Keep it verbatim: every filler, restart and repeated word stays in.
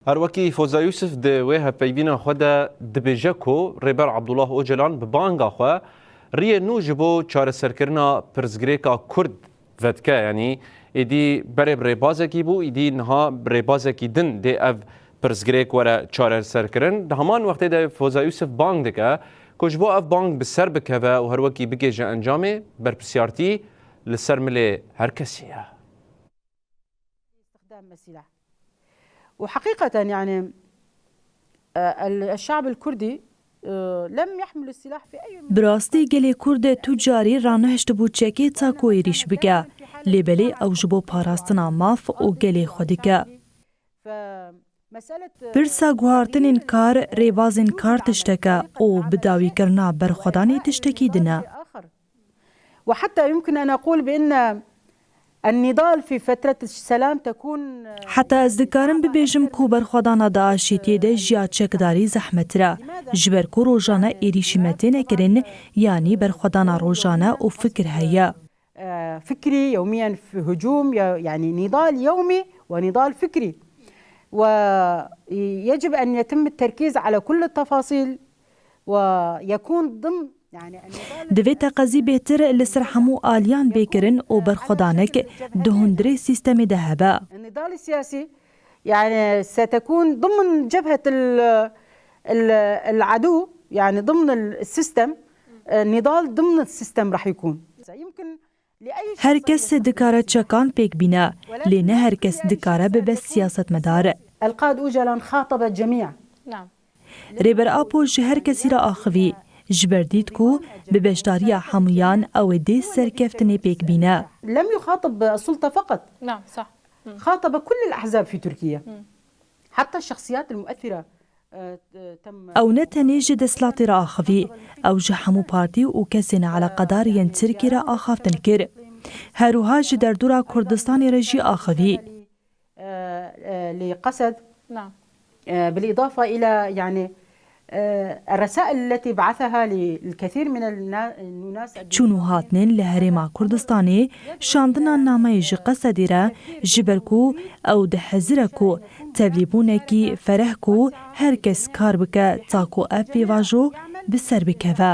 Her wekî Foza Yûsif di wê hevpeyvîna xwe de dibêje ku Rêber Abdullah Ocalan bi banga xwe riyê nû ji bo çareserkirina pirsgirêka Kurd vedike, yanî êdî berê bi rêbazekî bû, êdî niha bi rêbazekî din dê ev pirsgirêk were çareserkirin. Di heman wextê de Foza Yûsif bang dike ku ji bo ev bang bi ser bikeve û her wekî bigihêje encamê, berpirsiyartî li ser milê her kesî ye. استخدام السلاح. وحقيقة يعني، آه، ال-، الشعب الكردي، آه، لم يحمل السلاح في أي Bi rastî gelê Kurd tu carî ranehiştibû çekê ta ku êrîş bike. Lê belê ew ji bo parastina maf û gelê xwe dike. فمسألة Pirsa guhartinên kar, rêbazên kar tiştek e û bidawîkirina berxwedanê tiştekî din e. آخر. وحتى يمكن أن أقول بأن النضال في فترة السلام تكون Heta ez dikarim bibêjim ku berxwedana di aşîtiyê de ji ya çekdarî zehmettir e. Ji ber ku rojane êrîşî me têne kirin, yanî berxwedana rojane û fikir heye. آه، فكري يوميا في هجوم، ي-، يعني نضال يومي ونضال فكري. ويجب أن يتم التركيز على كل التفاصيل ويكون ضمن يعني النضال Divê teqezî bêhtir li ser hemû aliyan bê kirin û berxwedanek di hundirê sîstemê de hebe. النضال السياسي يعني ستكون ضمن جبهة ال-، ال-، العدو، يعني ضمن السيستم، النضال ضمن السيستم راح يكون. يمكن لأي شخص Her kes dikare çekan pêk bîne, lê ne her kes dikare bibe siyasetmedar. القائد أوجالان خاطب الجميع. نعم. Rêber Apo ji her kesî re axivî. Ji ber dît ku bi beşdariya hemûyan ew ê dê serkeftinê pêk bîne. لم يخاطب السلطة فقط، نعم صح. خاطب كل الأحزاب في تركيا، حتى الشخصيات المؤثرة، آه، تم Ew ne tenê ji desthilatê re axivî, ew ji hemû partî û kesên eleqedar yên Tirkî re axaftin kir. Her wiha ji derdora Kurdistanê re jî axivî. آه، آه، لقسد، نعم. آه، بالإضافة إلى يعني، آه، الرسائل التي بعثها للكثير من النا-، الناس. Çûn û hatinên li Herêma Kurdistanê şandina nameyê ji Qesedê re, ji ber ku ew dihezire ku tevlîbûnekî fereh ku her kes kar bike ta ku ev pêvajo bi ser bikeve.